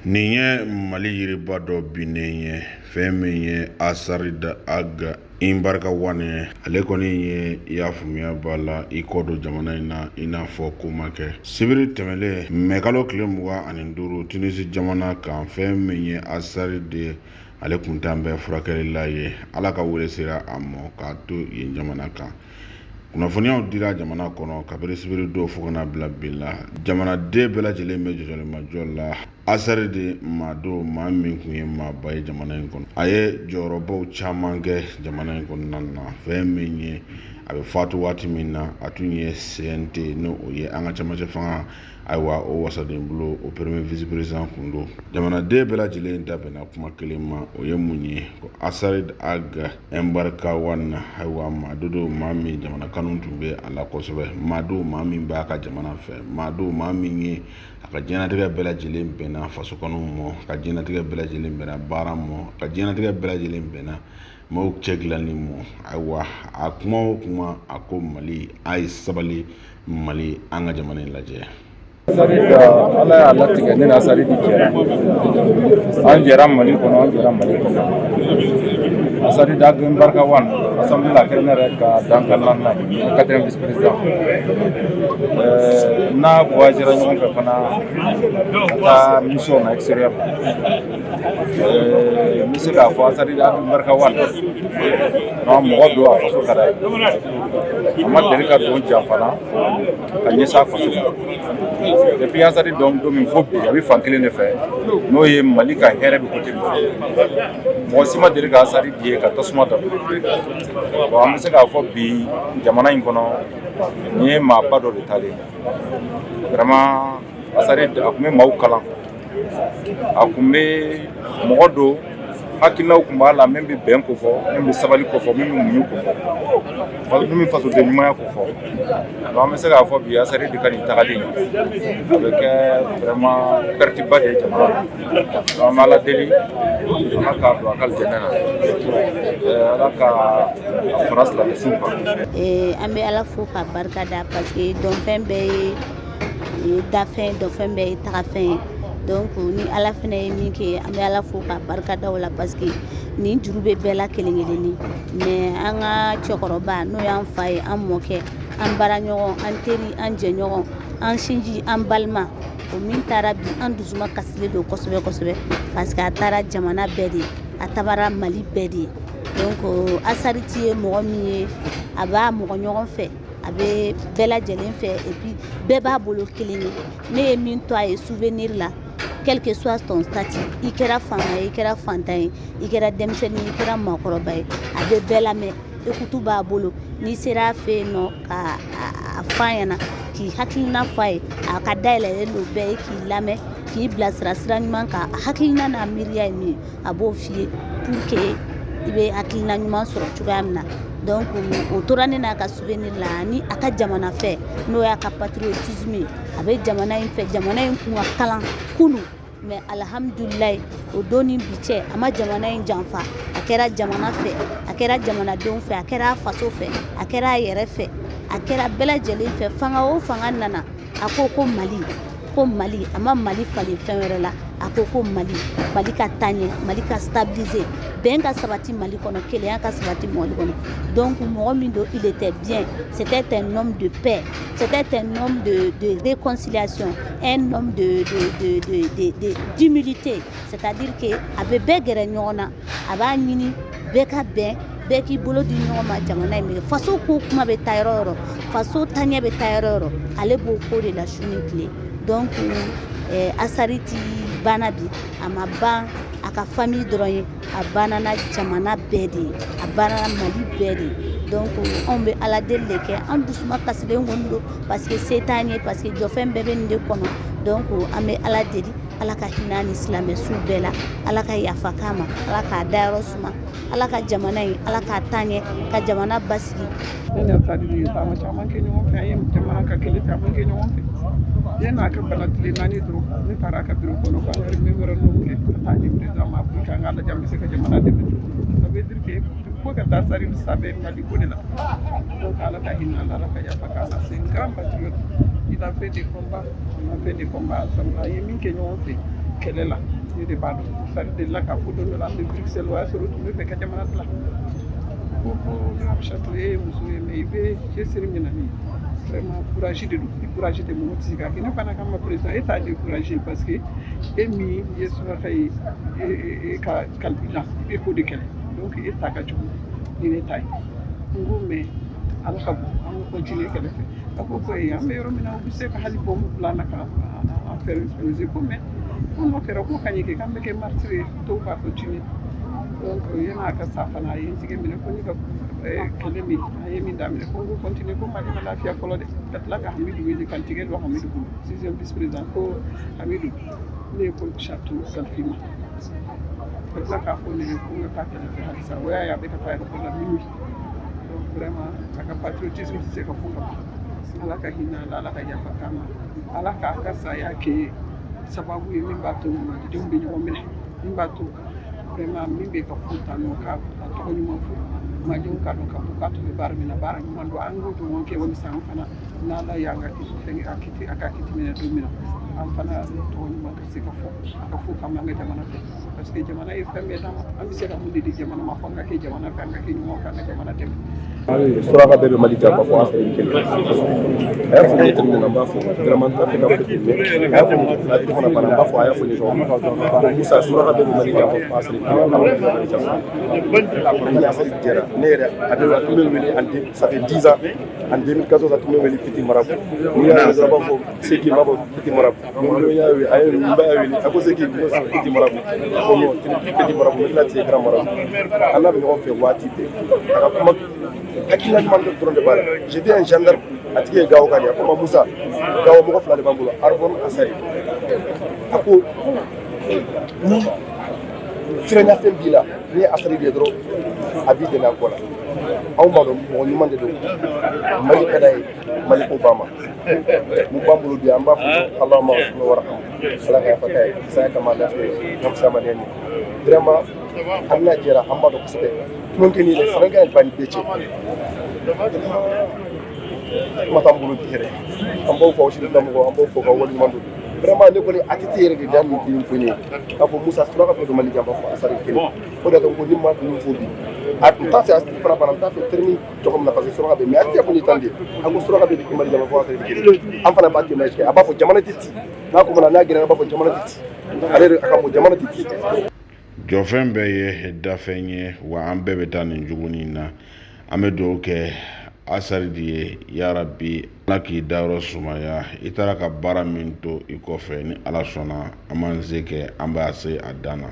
Nin ye Mali yiriba dɔ binnen ye, fɛn min ye Asarida Ag Imbarikawane ye. Ale kɔni ye, i y'a faamuya b'a la, i kɔ don jamana in na i n'a fɔ ko ma kɛ. Sibiri tɛmɛlen mɛkalo tile 25, Tunisi jamana kan, fɛn min ye Asaridi, ale tun taa bɛ furakɛli la yen. Ala ka wele sera a ma k'a to yen jamana kan. Kunnafoniyaw dira jamana kɔnɔ kabini sibiri don fo ka na bila bi la. Jamanaden bɛɛ lajɛlen bɛ jɔjɔlimajɔ la. Asaridi maa don, maa min tun ye maaba ye jamana in kɔnɔ, a ye jɔyɔrɔbaw caman kɛ jamana in kɔnɔna na. Fɛn min ye a bɛ fatu waati min na, a tun ye CNT, n'o ye an ka cɛmancɛ fanga, ayiwa, o wasadenbulon, o premier vice président kun don. Jamanaden bɛɛ lajɛlen da bɛnna kuma kelen ma, o ye mun ye? Ko Asaridi Ag Imbarikawane, ayiwa, maa dɔ don, maa min jamana kanu tun bɛ a la kosɛbɛ, maa don, maa min b'a ka jamana fɛ, maa don, maa min ye a ka diɲɛnatigɛ bɛɛ lajɛlen bɛnna faso kanu ma, ka diɲɛnatigɛ bɛɛ lajɛlen bɛnna baara ma, ka diɲɛnatigɛ bɛɛ lajɛlen bɛnna maaw cɛ dilanni ma. Ayiwa, a kuma o kuma, a ko Mali, a ye sabali, Mali, an ka jamana in lajɛ. Ala y'a latigɛ, ne n'Asaridi jɛra, an jɛra Mali kɔnɔ, an jɛra Mali kɔnɔ. Asaridi Ag Imbarikawane, assemblée la, a kɛra ne yɛrɛ ka dankan naaninan ye, quatrième vice président. N'a voyagera ɲɔgɔn fɛ fana ka taa mission na extérieur la, n bɛ se k'a fɔ Asaridi Ag Imbarikawane, mɔgɔ don, a faso ka d'a ye, a ma deli ka don janfa la ka ɲɛsin a faso ma. Depuis Asari dɔn don min fo bi, a bɛ fan kelen de fɛ, n'o ye Mali ka hɛrɛ bɛ côté min fɛ. Mɔgɔ si ma deli ka Asaridi ye ka tasuma da. Bon, an bɛ se k'a fɔ bi, jamana in kɔnɔ, nin ye maaba dɔ de talen ye. Vraiment, Asari, a tun bɛ maaw kalan, a tun bɛ mɔgɔ don, hakilinaw tun b'a la min bɛ bɛn ko fɔ, min bɛ sabali ko fɔ, min bɛ muɲu ko fɔ, min bɛ fasoden ɲumanya ko fɔ. Donc an bɛ se k'a fɔ bi, Asaridi ka nin tagali, a bɛ kɛ vraiment perte ba de ye jamana na. Donc an bɛ Ala deli, Ala k'a don a ka alijinɛ na, Ala ka a fara silamɛsuw kan. An bɛ Ala fo ka barika da, parce que dɔnfɛn bɛɛ ye dafɛn, dɔnfɛn bɛɛ ye tagafɛn ye. Donc ni Ala fana ye min kɛ, an bɛ Ala fo ka barika da o la, parce que nin juru bɛ bɛɛ la kelen kelenni. Mais an ka cɛkɔrɔba, n'o y'an fa ye, an mɔkɛ, an baaraɲɔgɔn, an teri, an jɛɲɔgɔn, an sinji, an balima, o min taara bi, an dusuma kasilen don kosɛbɛ kosɛbɛ, parce que a taara jamana bɛɛ de ye, a taara Mali bɛɛ de ye. Donc Asariti ye mɔgɔ min ye, a b'a mɔgɔ ɲɔgɔn fɛ, a bɛ bɛɛ lajɛlen fɛ, et puis bɛɛ b'a bolo kelen ye. Ne ye min to a ye souvenir la, quel que soit ton statut, i kɛra faama ye, i kɛra fantan ye, i kɛra denmisɛnnin ye, i kɛra maakɔrɔba ye, a bɛ bɛɛ lamɛn, écoute b'a bolo. N'i sera a fɛ yen nɔ ka a f'a ɲɛna, k'i hakilina f'a ye, a ka dayɛlɛlen don bɛɛ ye k'i lamɛn, k'i bilasira sira ɲuman kan. A hakilina n'a miiriya ye min ye, a b'o f'i ye pour que i bɛ hakilina ɲuman sɔrɔ cogoya min na. Donc o tora ne n'a ka souvenir la, ani a ka jamana fɛ, n'o y'a ka patriotisme ye. A bɛ jamana in fɛ, jamana in kun ka kalan kunu, mais alhamdulilayi, o don ni bi cɛ, a ma jamana in janfa. A kɛra jamana fɛ, a kɛra jamanadenw fɛ, a kɛra a faso fɛ, a kɛra a yɛrɛ fɛ, a kɛra bɛɛ lajɛlen fɛ. Fanga o fanga nana, a ko ko Mali, ko Mali, a ma Mali falen fɛn wɛrɛ la. A ko ko Mali, Mali ka taa ɲɛ, Mali ka stabiliser, bɛn ka sabati Mali kɔnɔ, kelenya ka sabati Mali kɔnɔ. Donc mɔgɔ min don, il était bien, c'était un homme de paix, c'était un homme de réconciliation, un homme de d'humilité, c'est-à-dire que a bɛ bɛɛ gɛrɛ ɲɔgɔn na, a b'a ɲini bɛɛ ka bɛn, bɛɛ k'i bolo di ɲɔgɔn ma. Jamana in bɛ faso ko kuma bɛ taa yɔrɔ o yɔrɔ, faso taɲɛ bɛ taa yɔrɔ o yɔrɔ, ale b'o ko de la su ni tile. Donc Asariti banna bi, a ma ban a ka famille dɔrɔn ye, a banna na jamana bɛɛ de ye, a banna Mali bɛɛ de ye. Donc anw bɛ Ala deli de kɛ, an dusuma kasilen kɔni don, parce que se t'an ye, parce que jɔfɛn bɛɛ bɛ nin de kɔnɔ. Donc an bɛ Ala deli. Ala ka hinɛ ni silamɛ su bɛɛ la. Ala ka yafa k'a ma, Ala k'a dayɔrɔ suma, Ala ka jamana in, Ala k'a taa ɲɛ, ka jamana basigi. Ne ni Asari ye taama caman kɛ ɲɔgɔn fɛ. An ye jamana ka kɛlɛ caman kɛ ɲɔgɔn fɛ. Yan'a ka bana tile 4 dɔrɔn, ne taara a ka biro kɔnɔ k'an ka mémorandum kɛ ka taa di président ma pour que an k'a lajɛ an bɛ se ka jamana dɛmɛ cogo min. Ça veut dire que ko ka taa Asari sa bɛ Mali ko de la. Donc Ala ka hinɛ a la, Ala ka yafa k'a la. C'est un grand patriote. Il a fait des combats, on a fait des combats ensemble. A ye min kɛ ɲɔgɔn fɛ kɛlɛ la, ne de b'a dɔn. Asari delila k'a fɔ don dɔ la, an bɛ Bruxelles, o y'a sɔrɔ o tun bɛ fɛ ka jamana bila, ko Château, e ye muso ye, mais i bɛ cɛsiri min na nin, vraiment courage de don. Ni courage tɛ, mɔgɔ tɛ se k'a kɛ. Ne fana kama président, e t'a découragé parce que e min ye suraka ye, e ka kabila, i bɛ ko de kɛlɛ, donc e ta ka jugu ni ne ta ye. N ko mais Ala ka bon, an ka continuer kɛlɛ fɛ. A ko an bɛ yɔrɔ min na, u bɛ se ka hali bombe bila an na ka an faire exploser. Ko mais ko n'o kɛra, ko ka ɲɛ kɛ k'an bɛ kɛ martyr ye, dɔw b'a continuer. Donc yan'a ka sa fana, a ye n tigɛ minɛ ko ne ka kɛlɛ min a ye min daminɛ, ko n ko continuer, ko Mali ma lafiya fɔlɔ dɛ. Ka tila ka Hamidu wele ka n tigɛ don Hamidu bolo, sixième vice président, ko Hamidu, ne ye ko Château kalifa i ma. Ka tila k'a fɔ ne ye ko n ka taa kɛlɛ fɛ halisa. O y'a ye a bɛ ka taa aéroport la minuit. Donc vraiment, a ka patriotisme tɛ se ka fɔ ka ban. Ala ka hinɛ a la, Ala ka yafa k'a ma, Ala k'a ka saya kɛ sababu ye min b'a to malidenw bɛ ɲɔgɔn minɛ, min b'a to vraiment min bɛ ka fɔ tan nɔ, k'a tɔgɔ ɲuman fɔ malidenw, k'a dɔn k'a fɔ k'a tun bɛ baara min na, baara ɲuman don. An k'o ɲɔgɔn kɛ walisa an fana, n'Ala y'an ka kiti fɛn a kiti a ka kiti minɛ don min na, an fana tɔgɔ ɲuman ka se ka fɔ a ka fɔ k'an b'an ka jamana fɛ, parce que jamana ye fɛn bɛɛ d'an ma. An bɛ se ka mun de di jamana ma? Fo an ka kɛ jamana fɛ, an ka kɛ ɲɔgɔn fɛ, an ka jamana dɛmɛ. Suraka bɛɛ bɛ Mali janfa fo Asari kelen. A y'a fɔ ne tɛmɛnen na, n b'a fɔ vraiment, n t'a fɛ ka fɔ ten, mais a y'a fɔ a tigi fana banna, n b'a fɔ a y'a fɔ ne ɲɔgɔn ko Musa, suraka bɛɛ bɛ Mali janfa fo Asari kelen. Ala bɛ Mali janfa ni Asari jɛra. Ne yɛrɛ, a bɛ a tun bɛ wele en, ça fait 10 ans, en 2014, a tun bɛ wele Petit Marabout. N'i y'a ye dɔrɔn, a b'a fɔ Seki, n b'a fɔ Petit Marabout. Ni y'a wele, a ye n b'a wele, a ko Seki, ko Petit Marabout, ko non, Petit Marabout, maintenant tu es grand marabout. An n'a bɛ ɲɔgɔn fɛ waati bɛɛ. A ka kuma hakilina ɲuman dɔrɔn de b'a la. J'ai vu un gendarme, a tigi ye Gawo ka de, a ko ma Musa, Gawo mɔgɔ fila de b'an bolo, Arbon, Asari. A ko ni siranyafɛn b'i la, n'i ye Asari de ye dɔrɔn, a b'i dɛmɛ a ko la. Anw b'a dɔn mɔgɔ ɲuman de don. Mali ka d'a ye, Mali ko b'a ma mun b'an bolo bi. An b'a fɔ Allahumma warham, Ala ka yafa k'a ye, saya kama lafiya ka fisa maliyɛn ye. Vraiment, an bɛna jɛra, an b'a dɔn kosɛbɛ tulonkɛ ni yɛrɛ sɛnɛkɛ ba ni bɛɛ cɛ. Kuma t'an bolo bi yɛrɛ. An b'aw fɔ, aw sini mɔgɔ, an b'aw fɔ k'aw waleɲuman dɔn. Vraiment, ne kɔni, ATT yɛrɛ de da nin den fo ne ye k'a fɔ Musa, suraka bɛɛ bɛ Mali janfa fo Asari kelen. O de y'a to ko ni ma ninnu fo bi, a n t'a fɛ a fana banna, n t'a fɛ terme tɔgɔ min na, parce que suraka bɛ, mais a tɛ fɔ ni tan de. A ko suraka bɛ Mali janfa fo Asari kelen. An fana b'a témoignage kɛ. A b'a fɔ jamana tɛ ci n'a ko mana n'a gɛrɛ, a b'a fɔ jamana tɛ ci. Ale yɛrɛ a ka fɔ jamana tɛ ci. Jɔfɛn bɛɛ ye dafɛn ye wa, an bɛɛ bɛ taa nin jugunin na. An bɛ dugawu kɛ Asari de ye, yarabi Ala k'i dayɔrɔ sumaya. I taara ka baara min to i kɔfɛ, ni Ala sɔnna, an b'an se kɛ, an b'a se a dan na.